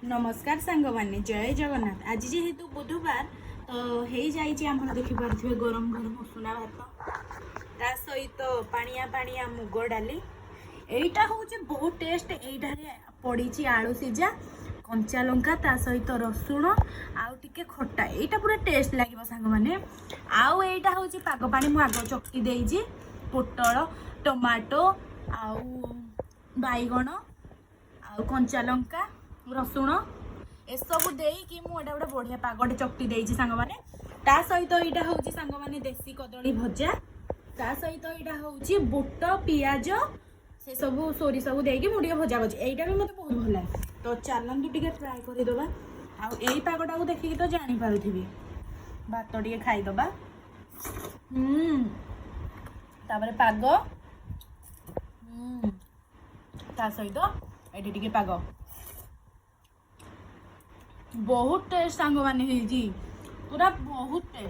ନମସ୍କାର ସାଙ୍ଗମାନେ, ଜୟ ଜଗନ୍ନାଥ। ଆଜି ଯେହେତୁ ବୁଧବାର, ତ ହେଇଯାଇଛି ଆମର, ଦେଖିପାରୁଥିବେ, ଗରମ ଗରମ ଉଷୁନା ଭାତ, ତା ସହିତ ପାଣିଆ ପାଣିଆ ମୁଗ ଡାଲି। ଏଇଟା ହେଉଛି ବହୁତ ଟେଷ୍ଟ। ଏଇଟାରେ ପଡ଼ିଛି ଆଳୁ ସିଝା, କଞ୍ଚା ଲଙ୍କା, ତା ସହିତ ରସୁଣ ଆଉ ଟିକେ ଖଟା। ଏଇଟା ପୁରା ଟେଷ୍ଟ ଲାଗିବ ସାଙ୍ଗମାନେ। ଆଉ ଏଇଟା ହେଉଛି ପାଗ ପାଣି। ମୁଁ ଆଗ ଚକଟି ଦେଇଛି ପୋଟଳ, ଟମାଟୋ ଆଉ ବାଇଗଣ ଆଉ କଞ୍ଚା ଲଙ୍କା, ରସୁଣ ଏସବୁ ଦେଇକି ମୁଁ ଏଇଟା ଗୋଟେ ବଢ଼ିଆ ପାଗଟେ ଚକଟି ଦେଇଛି ସାଙ୍ଗମାନେ। ତା ସହିତ ଏଇଟା ହେଉଛି ସାଙ୍ଗମାନେ ଦେଶୀ କଦଳୀ ଭଜା। ତା ସହିତ ଏଇଟା ହେଉଛି ବୁଟ, ପିଆଜ, ସେସବୁ ସୋରିଷ ସବୁ ଦେଇକି ମୁଁ ଟିକେ ଭଜା କରିଛି। ଏଇଟା ବି ମୋତେ ବହୁତ ଭଲ ଲାଗେ। ତ ଚାଲନ୍ତୁ, ଟିକେ ଟ୍ରାଏ କରିଦେବା। ଆଉ ଏଇ ପାଗଟାକୁ ଦେଖିକି ତ ଜାଣିପାରୁଥିବି। ଭାତ ଟିକେ ଖାଇଦେବା। ତାପରେ ପାଗ, ତା ସହିତ ଏଠି ଟିକେ ପାଗ। ବହୁତ ଟେଷ୍ଟ ସାଙ୍ଗମାନେ ହେଇଛି, ପୁରା ବହୁତ ଟେଷ୍ଟ।